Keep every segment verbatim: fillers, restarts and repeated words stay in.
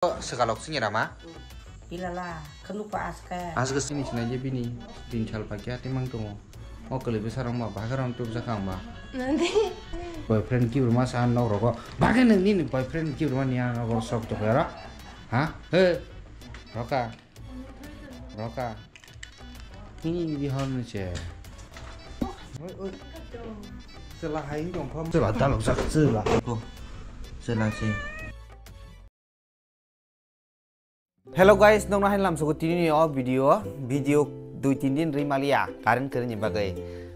Swkalok sini rama. Pilala, kanu pa aska. Aska sini sini je bini tin sal pakya timang tongo. O kali besar ma bahar on tup jakang ba. Nanti. Boyfriend ki rumah sah nok rogo. Bagai nang ni boyfriend ki rumah ni ano sok to kara. Ha? He. Roka. Roka. Ini di hon che. Oi, oi. Sela hai dong khom. Sela dalok jak sela. Ko. Sela se. Hello guys, nokno hain lamsogo tini ni o video, video dui tin din ri maliya, current kwrwini bagwi.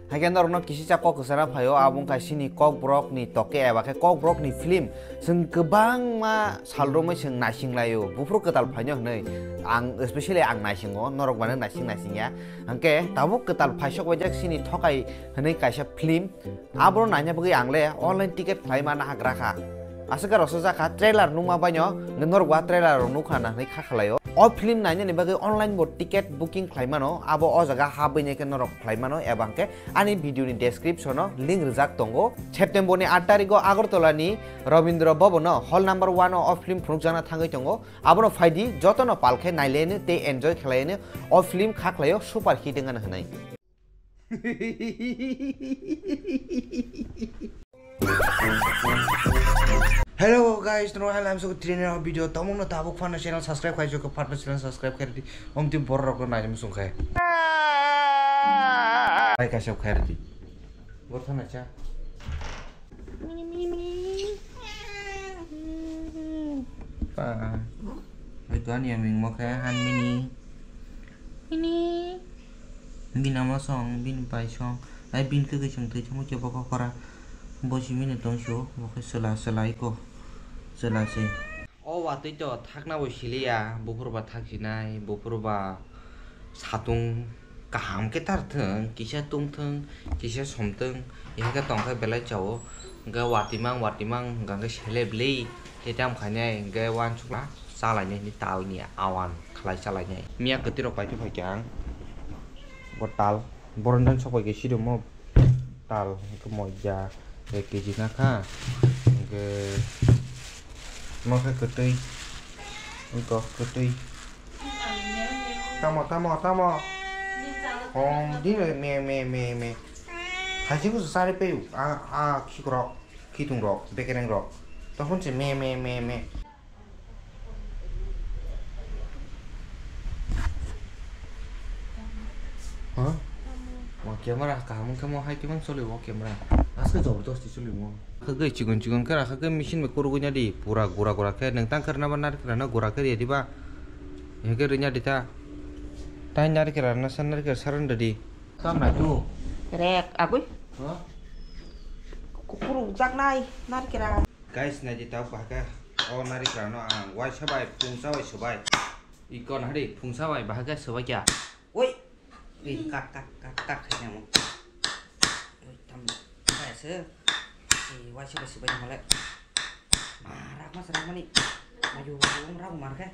Haikhe norokno kisi cha kok kwchana phaio, abo wngkha sini kokborok ni toke eba khe kokborok ni film. Chwng kwbangma sal romwi chwng naising laio, buphuru kwtal phaino hwnwi. Ang, especially ang naisingo, norok bano naising naising ya. Hwnkhe tabuk kwtal phaisok waijak sini thokai hwnwi kaisa film. Abono naina bagwi ang le online ticket khlai ma nahagra kha. Aswk rosojak kha, trailer nukma baino, norok ba trailer rok nukha na hwnwi kha khlaio. O film nainani bagwi online bo ticket booking khlai mano, abo o jaga habwi nai khe norok khlai mano, eba hwnkhe ani video ni description o link rijak tongo. September ni aat tarikh o Agartala ni Rabindra Bhavan o hall number one o o film phunukjakna thangwi tongo. Abono phaidi jotono pal khe nailaino tei enjoy khlaino, o film kha khlaio super hit wngano hwnwi. Hello guys, no, hello, I'm so three new video. Tomong no tabuk fan channel subscribe khai joko, partner channel subscribe khai di. Om tim bor rok no nai musung khai. Bai kaisa khai di. Bor thana cha. Mini, mini, mini. Pa. Bai tuan ya ming mo khai han mini. Mini. Bini ama song, bini bai song, ai bini khe kaisong twi thangma khe bokha khora. Bo simi no tong sio, bo khe chwla, chwla iko, chwla se. O watwi to thakna bo siliya, buphuru ba thaksinai, buphuru ba satung kaham khe tar thung, kisa tung thung, kisa som thung, yak khe tong khe belai chao. Hwnkhe watwi mang, watwi mang, hwnkhe sele bwlwi. Tei tamo khainai hwnkhe uansukla chalainai hwnwi taui ni awan khlai chalainai. Miya kwtwi rok paithago phaikha ang. Bo tal borondani sok bai khe sirimo tal hwnkhe moija ek kg na kha. Hwnkhe nokha kwtwi wngkha kwtwi. Tamo, tamo, tamo. Hom di me, me, me, me. Haisi kusu sari pe a, a khikrok. Khitung rok, bekereng rok. Tokon se me, me, me, me. Ha? Mo camera kaham wngkhe mo hai khe mang choli o camera. Aske jabardasti choli mo. Khagwi chikon chikon khe rakha khe machine bai kurugwi nadi pura gura gura khe nwng tang khe rwna ba narikra no gura khe rwya diba. Hwnkhe rwnya dita. Tai narikra rwna san narikra saran dadi. Kam na tu. Rek agwi. Ha? Kukuruk jaknai narikra. Guys, naidi tabuk bahaka o narikra no ang waisa bai phungsa bai swbai. Ikon hari phungsa bai bahaka swbai kya? Oi. Oi, kat, kat, kat, kat khai namo. Oi, tam bai se. Oi, waisa bai swbai namo le. Ma rak mas rak mani. Mayu rak mar khe.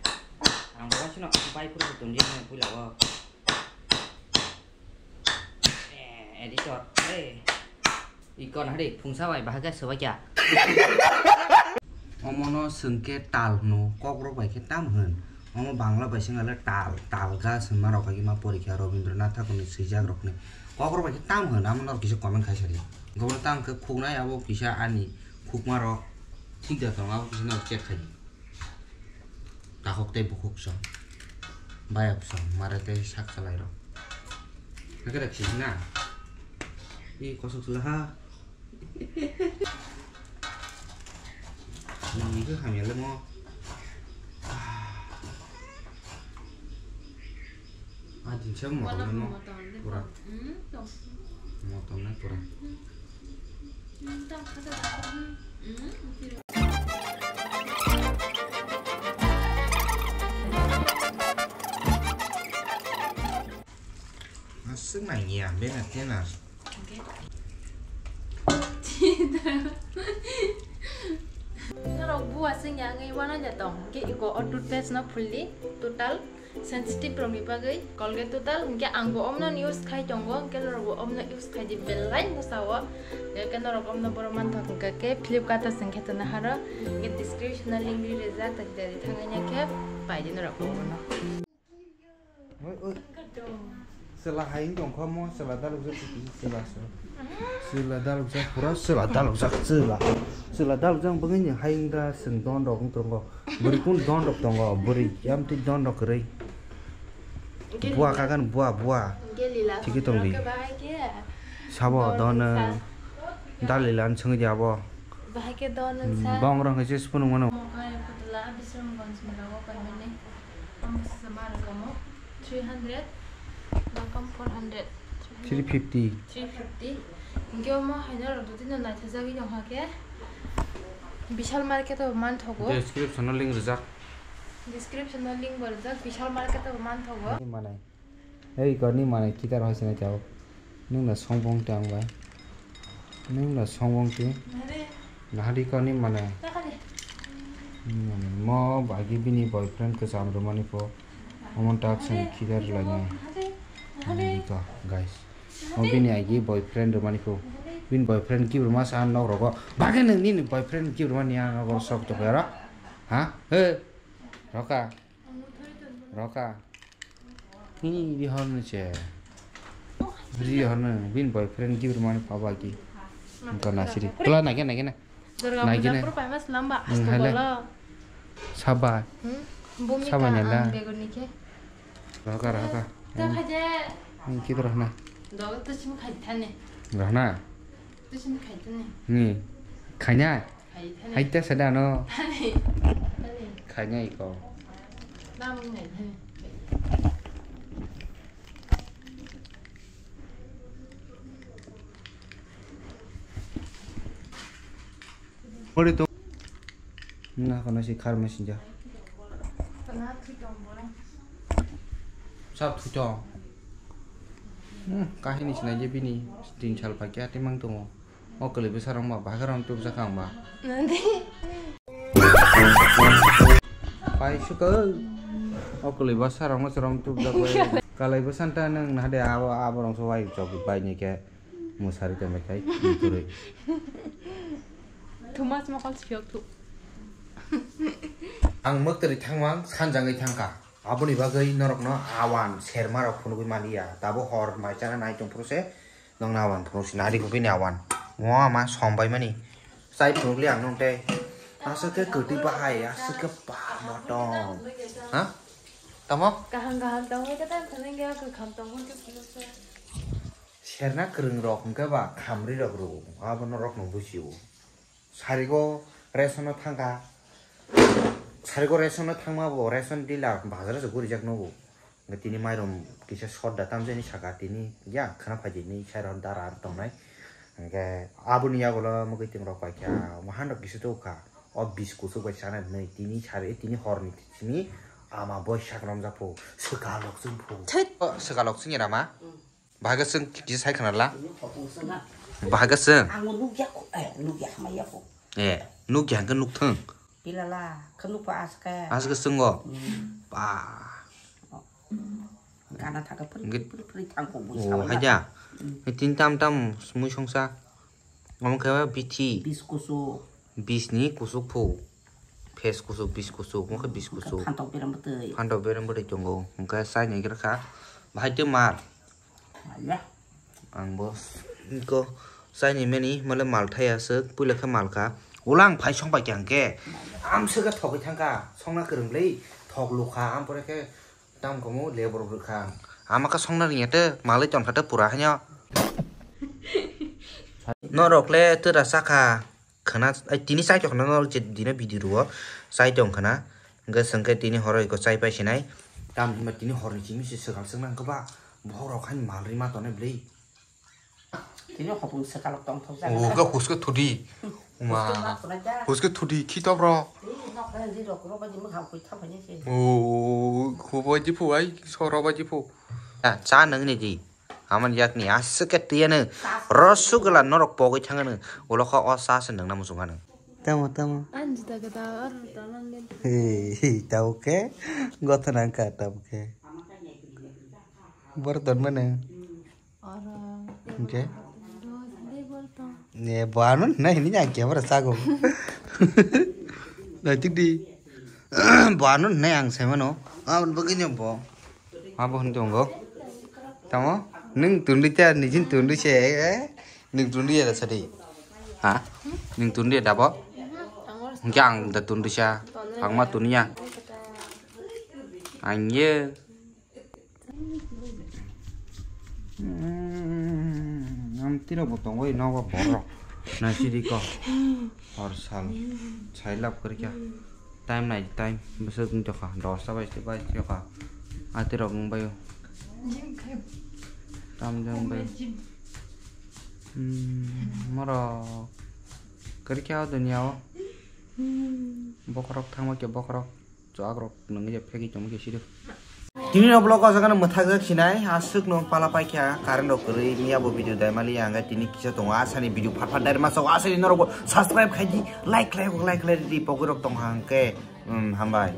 Ang bo waisa no bai pura tum je pui lawo. Eh, editor, eh. Ikon hari phungsa bai bahai khe swbai kya? Omono swngkhe tal hwno, kokrok bai khe tam hwn? Omo Bangla bai swngale tal, tal ga swngma rok bai ma porikha Rabindranath Thakurni swijak rokni. Kokrok bai khe tam hwn, amo norok kisa comment khai sadi. Gobor tang khe khuknai abo kisa ani khukma rok thik da tong abo kisa norok check khai di. Takhuk tei bukhuk song. Bayap song, mare tei sak salai rok. Hakhe rek sik na. I kosok sula ha. Nang ni khe hamya le mo. Ah, din se mo mo pura. Mo to na pura. Aswk nai ya, bena tena. Norok bua swngya wngwi uanaida tong, hwnkhe iko o toothpaste no phuldi, total. Sensitive rokni bagwi Colgate total, hinkhe angbo omno use khai tongo, hinkhe norokbo omno use khai di, belai no sao. Hinkhe norok omno borok manthok hinkhe khe Flipkart o swngkhe tongna haro, hinkhe description o link ri rijak, tadi tadi thangwi khe pai di norok bono. Oi, oi. Chwla hai wng tong kho mo, chwla dalukjak twi twi chwla se. Chwla dalukjak, pura chwla dalukjak, chwla. Chwla dalukjak bagwi ni hai wng da chwng don rok wng tongo. Bwrwi kun don rok tongo, bwrwi yam twi don rok kwrwi. Bua kagan bua, bua. Thikhe tong di. Sabo don, eh, dalila wng chwngwi di abo. Bahai khe don wng sa. Bong rok hai se phunuk mano. Mo kaya putla Bisramganj mela o paimani. Tamo sasa ma rokamo three hundred, nakam four hundred. Three fifty. Three fifty. Hinkhe omo haino rok dutino naithajagwi tongkha khe Vishal Market o manthogo. Description o link rijak. Description o link bo rijak, Vishal Market o manthogo. Manai. Ei, koni manai kitar hai sinai tabuk. Nwng no songwng tang bai. Nwng no songwng ti. Nahari koni manai. Mo bagi bini boyfriend kwcham rwmani pho. Omo tak song kitar lainai. Nahari ka, guys. O bini agi boyfriend rwmani pho. Bini boyfriend kibruma sa nok rogo. Bagi nwng nini boyfriend kibruma ni ang rogo sok tokya ra. Ha? He. Roka. Roka. Nini di horno che. Ri horno bin boyfriend give mani paba ki. Ko nasiri. Kula nage nage na. Durga Nage Puja na. Pura paima slamba. Hmm, asto hele. Bolo. Saba. Hmm? Bumi Saba ka nyala. Ang begoni ke. Roka roka. Ta khaje. Ini kita rohna. Dogo tu sim khai thane. Rohna. Tu sim khai thane. Ni. Khanya. Hai ta sada no. Khainai ko. Pori to. Na kono si khar mesinja. Sab thuto. Hmm, kahini sinai je bini tin sal pakya timang tongo. O kwlwi bwsarok ma bahai rok tubjak ang ba. Nandi. Pai suka. O kwlwi bwsarok no chwrwng tubjak bai. Kalai bwsanta nwng nahade abo, abo rok so wai chok bai ni khe musari tongbai khai kwrwi. Thumas mokol siyok thu. Ang mwktwrwi thangmang sanjangwi thangkha. Aboni bagwi norokno awan serma rok phunugwi maliya. Tabo hor mai chana nai tongphuru se. Nokna awan phunuk si nari kukui ni awan. Mo ama som bai mani. Sai phunuk li ang nung tei. Aswk khe kwtwi bahai, aswk khe pa motom. Ha? Tamo? Kaham kaham tongwi khe tamo thangwi khe kwkham tongwi khe phunuk se. Serna kwrwng rok hwnkhe ba khamri rok rw. Abono rok no bujiu. Sarigo ration no thangkha. Sarigo ration no thangma bo ration dealer bazar se gurijak nogo. Tini mairum kisa sot da tamjani saka tini ya khana phaidi ni sai ron dara tongnai. Hingke aboni yagulo mugui ting rok paikha wahan rok kisa tokha. O bis kuchuk bai sana nai tini sari tini horni tini ama boisak romjak phu swka lok chwng phu. Thit. O swka lok chwng rama. Bahai khe chwng kisa sai khna la. Bahai khe chwng. Ang nukya kho, eh, nukya hamaya kho. Eh, nukya hwnkhe nukthwng. Pilala, khe nukpha aske. Aske chwngo. Hmm. Ba. Gana thaka puri, puri, puri thangkho bui. Oh, sawi haja. Hmm. Tin tam tam mui songsa. Omo khe bithi. Bis kusu. Bis ni kusuk phu. Phes kusuk, bis kusuk, omo khe bis kusuk. Phantok berem bwtwi. Phantok berem bwtwi tongo. Hwnkhe chai nai khe kha. Bahai tei mar. Ang bo ko chai nai mani, male mal thai aswk, puila khe mal kha. Ulang phai song pai khe ang khe. Amswk khe thogwi thang kha. Songna kwrwng le thok lukha, ampore khe Tam komo lebor bwkha. Ama khe songna ringya te malai tongkha te pura haino. Norok le twra sakha khwna, ai tini chai tongkhna norok je dino video rwo chai tongkhna. Hwnkhe chwngkhe tini horo iko chai pai sinai. Tam hinba tini horni simi se swkang swknang khe ba bohrok haino mal rima tongnai bwlwi. Tini hopung swkalok tongthok jagana. Oh, khe huske thudi. Uma. Huske ma khuna ja. Huske thudi, khitop rok. Tei nok khe di rok, rok bai di mwkhang khui thaphai nai se. Oh, khubai di phu ai, so rok bai di phu. Ah, cha nang ni di. Aman yak ni aswk khe tiyano. Sa sa. Rosugula norok pogwi thangano. Ulo kho o sa se nang na muchung ano. Tamo, tamo. Anji ta kata ar talang gen. Hei, hei, tamo ke? Gotha nang ka tamo ke? Bor ton mana? Oro. Oke. Dos de bol to. Ne, bano na ini yang ke bor sago. Na tik di. Bano na yang saya mano. Ah, begini bo. Abo hwn tongo. Tamo? Nung tundi ta nijin tundi se, eh? Nung tundi ya sadi. Ha? Nung tundi ya dabo? Hingke ang da tundi sa. Ang ma tundi ya. Ang ye. Hmm, ang tiro bo tongo ino bo borok. Na sidi ko. Hor sal. Sai lab kori kya. Time nai time, bwswk wng tokha, dosta bai se bai se tokha. Atirok wng bai o. Tam jang bai. Hmm, moro. Kari kya o dunia o. Bokrok thangma kya bokrok. Chwak rok nungya phegi tongma kya sidi. Tini no vlog o jaga no mwthakjak sinai, aswk no pala paikha, current rok kwrwi, miya bo video dai mali, ang tini kisa tongo, asani video phat phat dai masa, asani norok bo subscribe khai di, like khlai, like khlai di, pogwi rok tong hang khe, um, hambai.